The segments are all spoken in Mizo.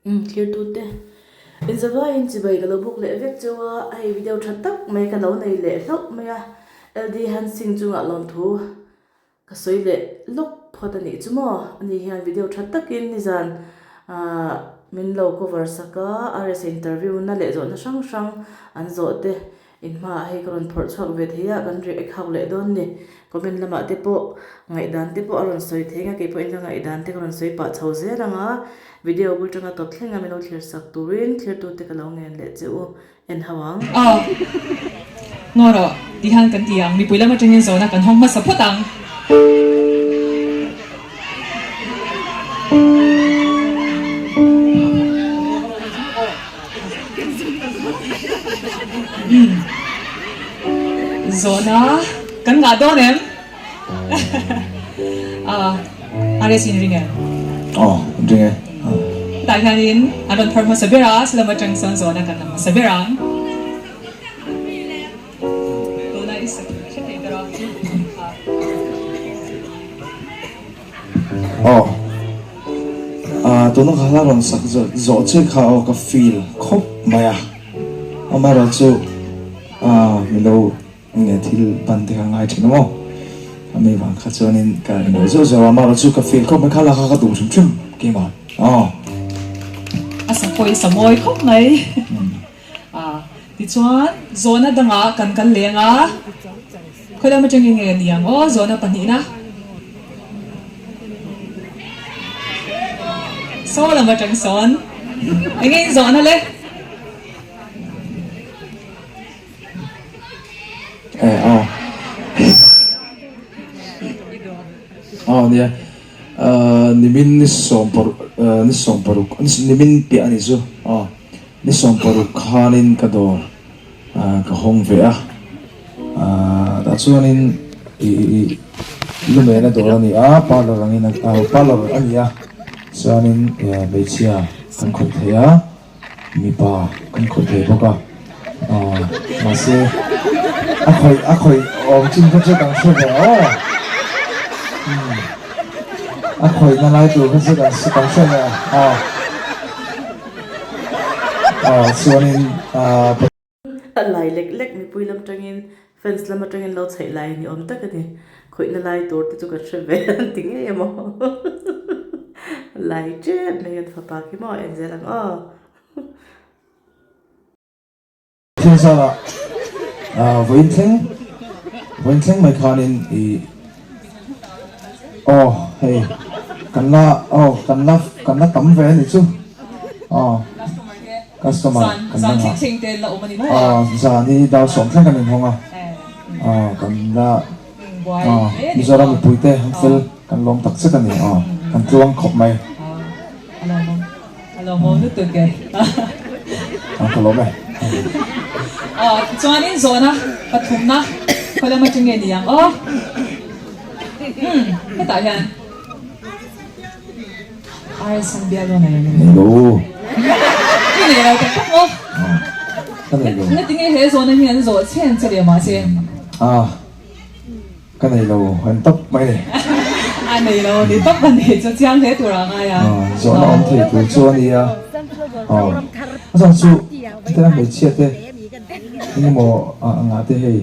Thirtute inzavaiin chibai ka lo buk leh vek cheu a, hei video tha tak mai ka lo nei leh hlauh mai a, LD Hansing chungah lawmthu ka sawi leh lawk phawt a nih chu maw, ani hian video tha takin nizan ah min lo cover sak a, RSA interview na leh zawhna hrang hrang an zawh te In hmaah hei ka rawn phawrh chhuak ve thei a, kan react hauh leh dawn ni. Comment lamah te pawh ngaihdan te pawh a rawn sawi thei ang a, keipawhin ka ngaihdan te ka rawn sawi pah chho zel ang a, video bul tanga tawp thleng a min lo thlir sak turin thirtute ka lo ngen leh che u en hauh ang. Aw, ngaw rawh, ti hian kan ti ang, mipui lam atangin zawhna kan hawng hmasa phawt ang. Zawhna kan ngah dawn em? RS in ring em? Aw, ring e. Tah hianin an rawn phar hmasa ber a, silama atang chuan zawhna kan la hmasa ber ang. Tuna i sak hre thei ber a. Aw ah tuna ka hla rawn sak zawh che kha aw ka feel khawp mai a amaherawh chu ah milo nge thil ban te kha ngai thin a maw a mi vang kha chuanin ka inawih zeuh zeuh a amaherawh chu ka feel khawp mai kha la kha ka duh hrim hrim keimah aw. A sak pawh i sa mawi khawp mai. A, tichuan zawhna dangah kan kal leng a, khawi lam atangin nge ni ang aw, zawhna pahnihna. Saw lam atang sawn enge in zawhna le? E aw. Aw nia. Nimin ni sawm ni 16 nimin piah a ni chu aw. Ni 16 khanin ka dawr ka hawng ve a, tah chuanin ih lumena dawr a ni a, parlour angin parlour a ni a, chuanin hmeichhia kan khawih thei a, mipa kan khawih thei bawk a, mahse a khawih a khawih awm chin kha chu kan hre ve aw, a khawihna lai tur kha chu kan hre ve a. Aw chuanin ah. A lai lek lek mipui lam tangin fans lam atangin lo chheih lai ni awm tak a ni. Khawihna lai tur te chu kan hre ve an ti ngei emaw lai tep mai an fapa khi maw en zel ang aw. Thil zarah vawiin thleng vawiin thleng mai khanin ih aw hei kan la aw kan la kan la tam ve a ni chu aw customer kan la ngah aw zan hi dar sawm thleng kan inhawng a aw kan la aw Mizoram mipui te an fel kan lawm tak zet a ni aw kan tluang khawp mai. A lo maw lutuk e. A ka lawm e. Aw tichuanin zawhna pathumna khawi lam atang nge ni ang aw. Umm hetah hian RS an bial dawn a em? Nei lo. I nei lo tak tak maw? Ka nei lo. Engati nge he zawhna hi an zawh chhen che leh mahse? Ah. Ka nei lo an tawp mai ni. A nei lo ni tawp a ni chu chiang hle tur a ngai a. Zawhna awm thei tur chu a nia. A chhan chu hetiang hmeichhia te engemaw angah te hei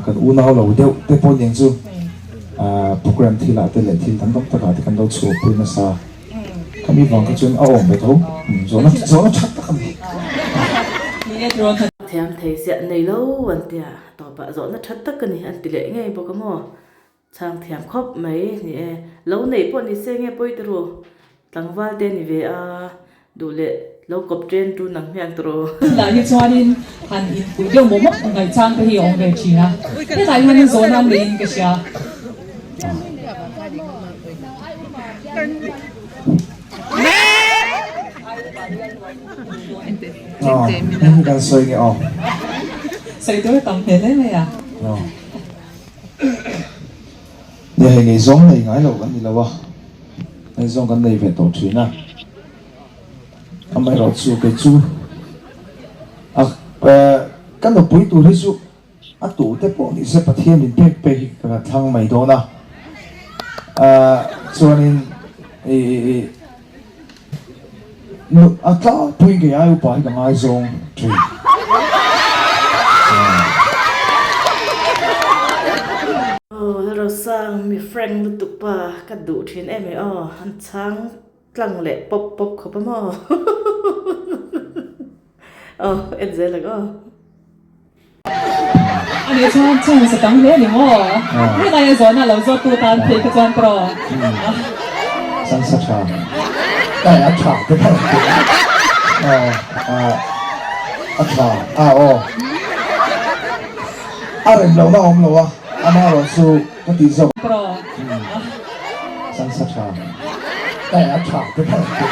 kan unau lo deuh te pawh nen chu program thilah te leh thil dang tam takah te kan lo chhuahpui nasa. Khami vang kha chuan a awm ve tho. Zawhna zawhna that tak a ni. Thiam thei siah nei lo an tia. Tawpah zawhna tha tak a ni an ti leh ngei bawk a maw? Chhang thiam khawp mai ni e. Lo neih pawh ni se nge pawi ta ru? Tlangval te ni ve a, duh leh lo kawp chen tu nang hmiang ta ru. Tunah hi chuanin han inpui deuh mawh mawk ngaihchang te hi a awm ve thin a, hetah hianin zawhna an neiin ka hria. Aw, hei hi kan sawi nge aw. Sawi tur a tam hmel hle mai a. Aw. Nia hei ngaihzawng nei ngai lo kan ni lo a, ngaihzawng kan nei ve tawh thin a. Amaherawh chu kei chu a ka nupui tur hi chu a tu te pawh ni se Pathian min pek pek hi ka thlang mai dawn a. Chuanin i. A tlangpuiin kei ai upa hi ka ngaizawng thin. Aw Lalrosang mi frank lutuk pa ka duh thin em e aw an chhang tlang leh pawp pawp khawp a maw aw en zel ang aw. A nih chuan chance a tam hle a ni maw? Rinai a zawhna lo zawt tu tan phei kha chuan tawh. Chance a tha. Kai a tha te pawh an ti a. A tha a aw. A rem lohna a awm lo a, amaherawh chu ka tih zawk. Chance a tha. Kai a tha te pawh an ti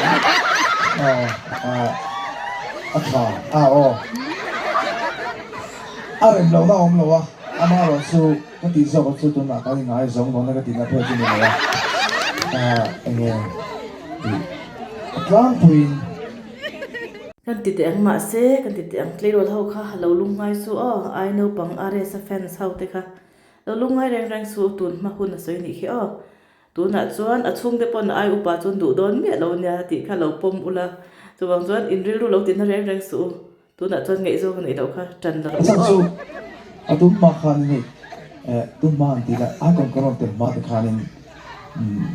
a. A tha a aw. A rem lohna a awm lo a, amaherawh chu ka tih zawk chu tunah kan inngai zawng dawn a ka tihna phei chu ni lo a, enge tih a tlangpuiin. Kan ti teh ang mahse kan ti teh ang tleirawl ho kha lo lungngai su aw, ai naupang RS a fans ho te kha lo lungngai reng reng su tun hma hun a sawi nih khi aw. Tunah chuan a chhungte pawn ai upa chuan duh dawn miah lo nia tih kha lo pawm ula, chuvang chuan in rilru lo tina reng reng suh u. Tunah chuan ngaihzawng a neih loh kha tan la rawh u aw. A chhan chu a tum hma khanin hei eh tum hma an tih la icon ka rawn tel hma te khanin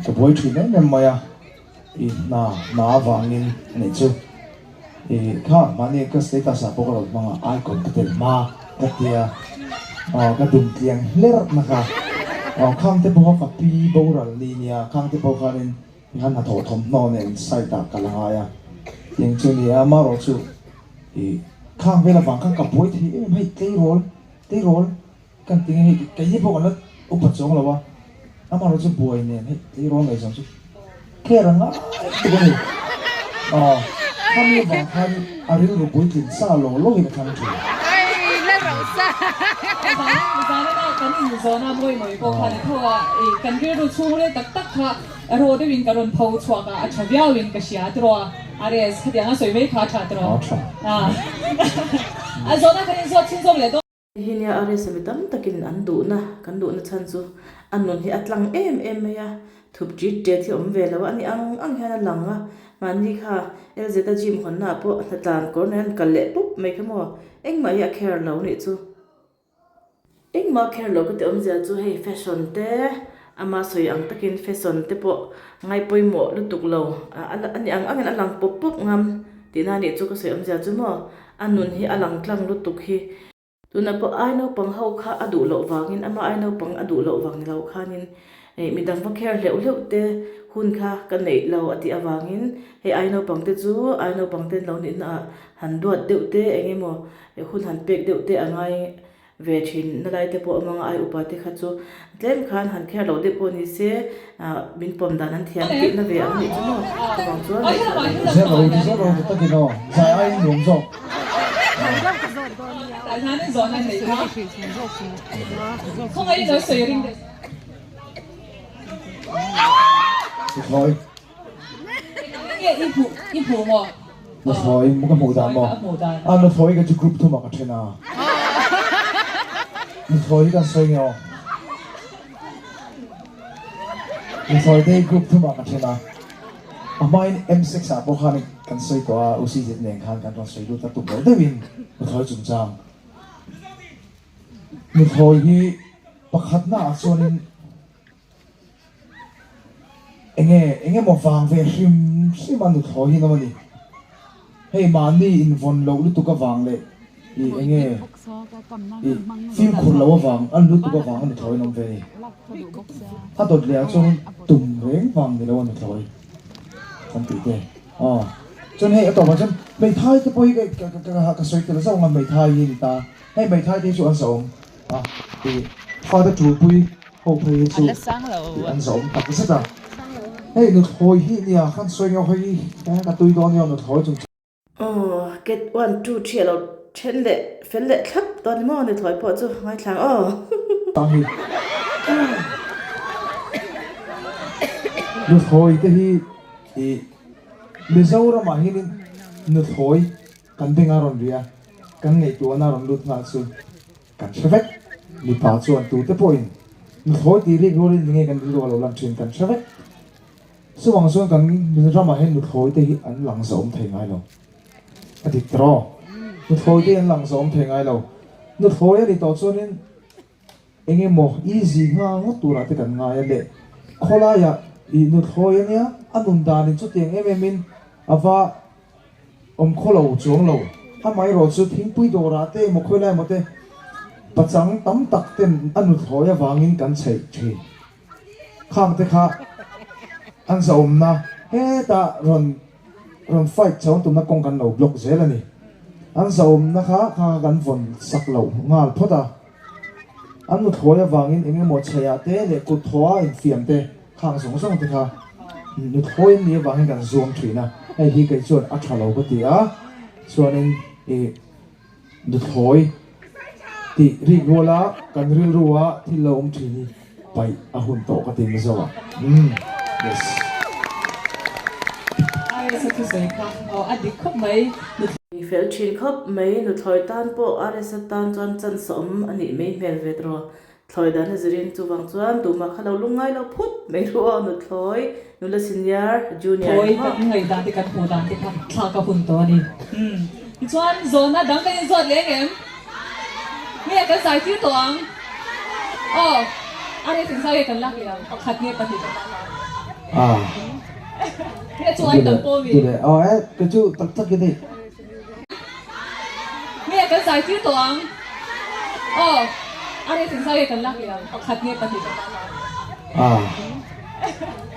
ka buai thin em em mai a, i hna hna avangin a nih chu. Ih kha mahni ka status ah pawh ka rawn hmang a icon ka tel hma ka tia aw ka dum tliang hlerh na kha aw khang te pawh kha ka pi boral ni nia khang te pawh khanin tikhan hnathawh thawmhnaw nen site ah ka la ngai a tiang chu nia amaherawh chu ih khang vel avang khan ka buai thei em em hei tleirawl tleirawl Kan ti nge hei kei hi pawh kan la upa chuang lo a, amaherawh chu buai nen hei tleirawl ngaihzawm chu care a ngai tuk a ni. Aw khami avang khan a rilru puitlin sa lo lo hi ka thlang thin. Zanina kan inzawna mawi mawi pawh khan a tho a, kan rilru chhungril tak tak kha ro deuhin ka rawn pho chhuak a, a tha viauin ka hria tiraw a, Ares khatiang a sawi mai kha a tha tiraw? A tha. A zawhna kan inzawt chhunzawm leh dawn. Hei hi nia RSA mi tam takin an duhna, kan duhna chhan chu a nun hi a tlang em em mai a, thup ṭit ṭet hi awm ve lo a, ani ang ang hian a lang a, mahni kha LZ a gym hawnna ah pawh hnatlan kawr nen an kal leh pup mai kha maw, engmah hi a kher lo nih chu. Engmah a kher lo ka ti awmzia chu hei fashion te ama sawi ang takin fashion te pawh ngaipawimawh lutuk lo, ani ang angin a lang pawp pawp ngam tihna nih chu ka sawi awmzia chu maw. A nun hi a lang tlang lutuk hi. Tunah pawh ai naupang ho kha a duh loh vangin ama ai naupang a duh loh vang ni lo khanin eh midang va kher hleuh hleuh te hun kha ka neih lo a tih avangin hei ai naupang te chu ai naupang ten lo nihna ah han duat deuh te eng emaw hun han pek deuh te a ngai ve thin na lai te pawh amanga ai upa te kha chu tlem khan han kher loh deuh pawh ni se min pawm dan an thiam tih na ve ang nih chu maw chuvang chuan ngaihthlah ve Zero ti zero ti takin aw zai aiin nuam zawk. Tuthlawi. Nuthlawi ka hmuh dan maw? A nuthlawi ka chu group thumah ka then a. Nuthlawi hi kan sawi nge aw? Nuthlawi te hi group thumah ka then a. A hmain M6 ah pawh khan kan sawi tawh a, UCZ nen khan kan rawn sawi lut a tum loh deuhin nuthlawi chungchang. Nuthlawi hi pakhatna ah chuanin Enge eng emaw vang ve hrim hrim a nuthlawi hi an awm a ni. Hei mahni invawn loh lutuk avang leh ih enge ih fimkhur loh avang a lutuk avang a nuthlawi an awm ve a ni. A dawt leh ah chuan tum reng vang ni lo a nuthlawi kan tih te. Aw chuan hei a tawpah chuan hmeithai te pawh hi ka ka ka sawi tel zauh ang a hmeithai hi a ni ta. Hei hmeithai te hi chu an zahawm a ih fate tulpui Ho phei hi chu tih an zawm tak zet a. Hei nuthlawi hi nia khan sawi ngeuh hei hi ka tui dawn nia nuthlawi chung. Aw get one two three alo then leh fel leh thlap dawn ni maw nuthlawi pawh chu ngaithla ang aw. Tang hi nuthlawi te hi ih Mizoram ah hian in nuthlawi kan beng a rawn ri a kan ngaihtuahna a rawn lut nghal chu. Kan hre vek. Mipa chuan tute pawhin nuthlawi tih rik rualin enge kan rilru a lo lang thin kan hre vek. Chuvang chuan kan ramah hian nuthlawi te hi an lang zawm thei ngai lo. A dik tawh. Nuthlawi te hi an lang zawm thei ngai lo. Nuthlawi a nih tawh chuanin eng emaw easy nghal ngawt turah te kan ngai a le. Khawlaiah ih nuthlawi a nia, a nun danin chutiang em emin a va awm khaw lo chuang lo. Amaherawh chu thingpui dawrah te emaw khawilai emaw te pachang tam tak ten a nuthlawi avangin kan chheih thin. Khang te kha an zahawmna hetah rawn rawn fight chho tumna kawng kan lo block zel a ni. An zahawmna kha kha kan vawn sak loh nghal phawt a. An nuthlawi avangin eng emaw chheiah te leh kut thaw a infiam te khang zawng zawng te kha nuthlawi an nih avangin kan zuam thin a. Hei hi kei chuan a tha lo ka ti a, chuanin ih. Nuthlawi tih rik ruala kan rilrua thil lo awm thin hi paih a hun tawh ka ti Mizo ah. Umm yes. RS a thusawi kha aw a dik khawp mai. I fel thin khawp mai nuthlawi tan pawh RS a tan chuan chance a awm a nih mai hmel ve tawh. Thlawi dan a zirin chuvang chuan tumah kha lo lungngai lo phut mai ru aw nuthlawi nula senior junior Thlawi kan ngaihdan te kan hmuh dan te kha thlak a hun tawh a ni. Umm tichuan zawhna dang kan inzawt leh ang em? Nge kan zai tir tawh ang? Aw a rei thing zai nge kan lak leh ang pakhat nge pahnih kan lak ang? Ah. Nge chu ai tam pawh mi? Tule aw e kei chu tak tak in hei. Nge kan zai tir tawh ang? Aw, a rei thing zai nge kan lak leh ang? Pakhat nge pahnih kan lak ang? Ah.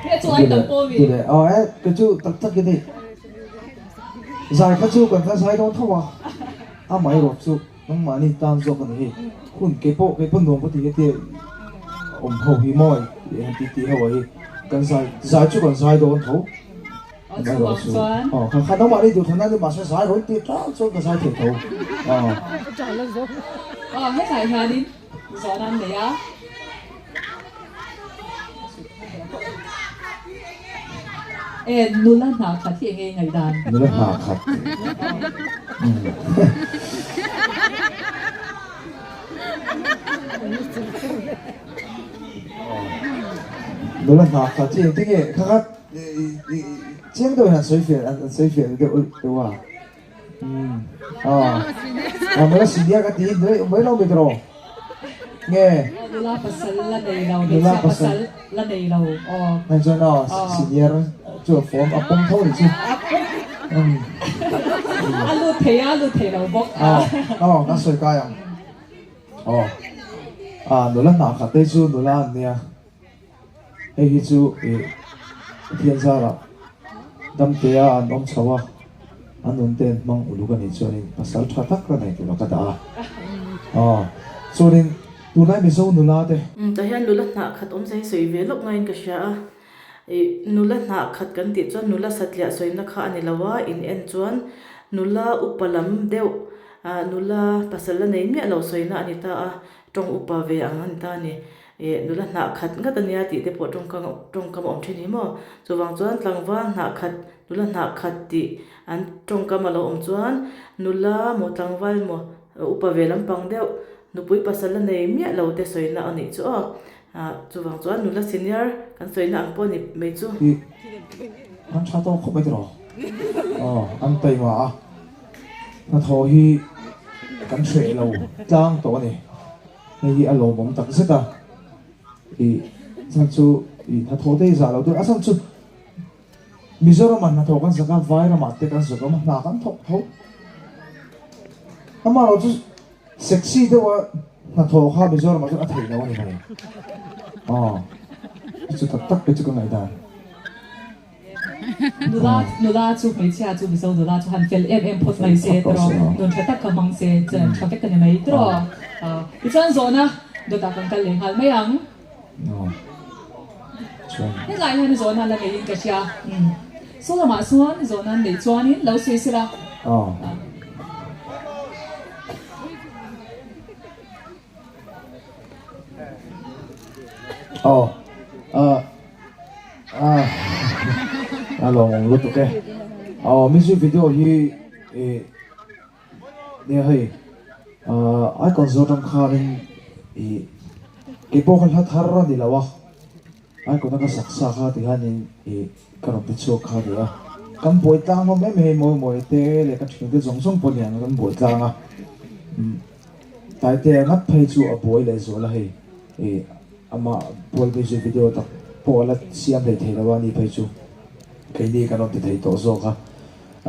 Nge chu ai tam pawh mi? Tule aw e kei chu tak tak in hei zai kha chu kan la zai dawn tho a, amaherawh chu nangmahni tan zawk a ni hei hun kei pawh kei pawh nuam ka ti hetia awm ho hi maw han ti tih ho ah hi kan zai zai chu kan zai dawn tho. Chuvang chuan. Aw kha kha nangmah nih duh thana ni mahse zai rawn tih ṭal chuan ka zai thei tho. Aw. Aw hetah hianin zawhna an nei a. E nula hna khat hi enge i ngaihdan? Nula hna khat. Nula hna khat hi engtinge kha kha Chiang deuhin an sawi fiah an sawi fiah deuh deuh a. Umm ah ah nula senior ka ti nula mai lo mi tawh nge. Nula pasal la nei lo hmeichhia pasal la nei lo aw. Hei chuan aw senior chu a form a pawm tho ni chu. Umm. A lut thei a lut thei lo bawk. Aw aw ka sawi kai ang. Aw ah nula hnah khat te chu nula an nia. Hei hi chu ih Pathian zarah damtea an awm chho a, an nun te an hmang uluk a nih chuanin pasal tha tak la nei tura ka dah a. Aw, chuanin tunlai Mizo nula te. Tah hian nula hnah khat awmzia hi sawi ve lawk ngaiin ka hria a, ih nula hnah khat kan tih chuan nula satliah sawina kha a ni lo a, in en chuan nula upa lam deuh ah nula pasal la nei miah lo sawina a ni ta a, tawng upa ve ang a ni ta a ni. Ih nula hnah khat ngat a nia tih te pawh tawngkam tawngkam a awm thin hi maw? Chuvang chuan tlangval hnah khat nula hnah khat tih an tawngkam a lo awm chuan nula maw tlangval maw upa ve lampang deuh nupui pasal la nei miah lo te sawina a nih chu aw. Ah chuvang chuan nula senior kan sawina ang pawh a ni mai chu. Ih an tha tawk khawp mai tiraw? Aw an taima a hnathawh hi kan hreh lo tlang tawh a ni. Hei hi a lawmawm tak zet a, ih chhan chu ih hnathawh te hi zah lo tur a chhan chu Mizoram ah hnathawh kan zak a, Vairam ah te kan zak awm a, hna kan thawk tho. Amaherawh chu sexy deuh a hnathawh kha Mizoram ah chuan a theih loh a ni mai. Aw chu tak tak te chu ka ngaihdan. Nula nula chu hmeichhia chu Mizo nula chu han fel em em phawt mai se tiraw nun tha tak kha hmang se chuan tha vek a ni mai tiraw tichuan zawhna dawtah kan kal leh nghal mai ang hetlai hian zawhna la neiin ka hria saw lamah chuan zawhna an neih chuanin lo sawi sela. Aw ah ah a lawmawm lutuk e aw music video hi ih nia hei ah icon zawt ang khanin ih keipawh kha hla thar a ni lo a. Icon a ka sak sa kha tihianin ih ka rawn ti chhuak kha a ni a. Kan buai tlang hlawm em hei mawi mawi te leh ka thiante zawng zawng pawh niang kan buai tlang a. Umm Taitea ngat phei chu a buai leh zual a hei ih amah bual music video tak pawh a la siam hlei thei lo a ni phei chu keini kan rawn ti thei tawh zawk a.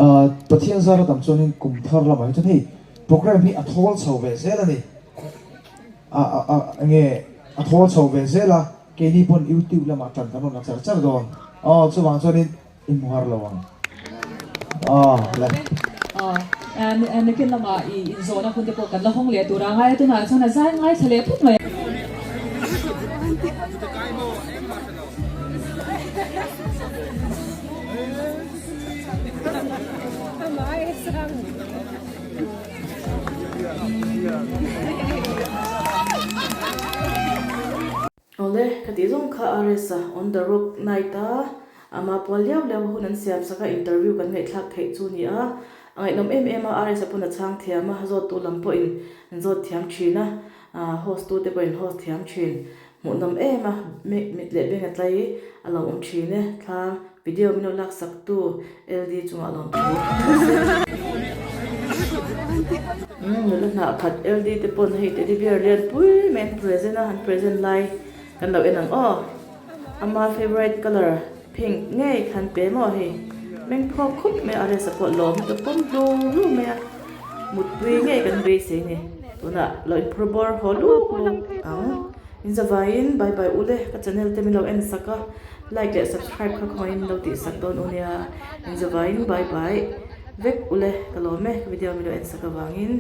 Ahh Pathian zar a tam chuanin kum thar lamah hi chuan hei program hi a thawl chho ve zel a ni. A a a enge a thawl chho ve zel a keini pawn youtube lamah tan kan rawn la char char dawn aw chuvang chuanin i hmu har lo ang aw le. Aw nakin lamah i inzawhna hun te pawh kan la hawng leh tur a ngai a tunah chuan a zai ngaithla leh phawt mai. Awle, ka tih zawng kha RS a on the rock night a ama pual liau liau a hun an siam sak a interview kan ngaihthlak theih chu ni a, a ngaihnawm em em a RS a pawn a chhang thiam a, zawttu lam pawhin an zawt thiam thin a, host tu te pawhin host thiam thin, hmuhnawm em a, mit leh beng a tlai a lo awm thin e, thla Video min lo lak sak tu LD chungah lawm thu Umm nula hnah khat LD te pawn hei teddy bear lian pui mai an present a an present lai kan lo en ang aw ama favourite colour pink ngei kha an pe maw hei meng phawk khup mai a resa pawh lawm te pawm hlu hlu mai a mutpui ngei kan beisei ni tunah lo inphur bawr haw luk luk ang. In zavaiin bye bye ule ka channel te min lo en sak a like leh subscribe kha khawngaih in lo tih sak dawn u nia in zavaiin bye bye vek ule ka lawm e ka video min lo en sak avangin.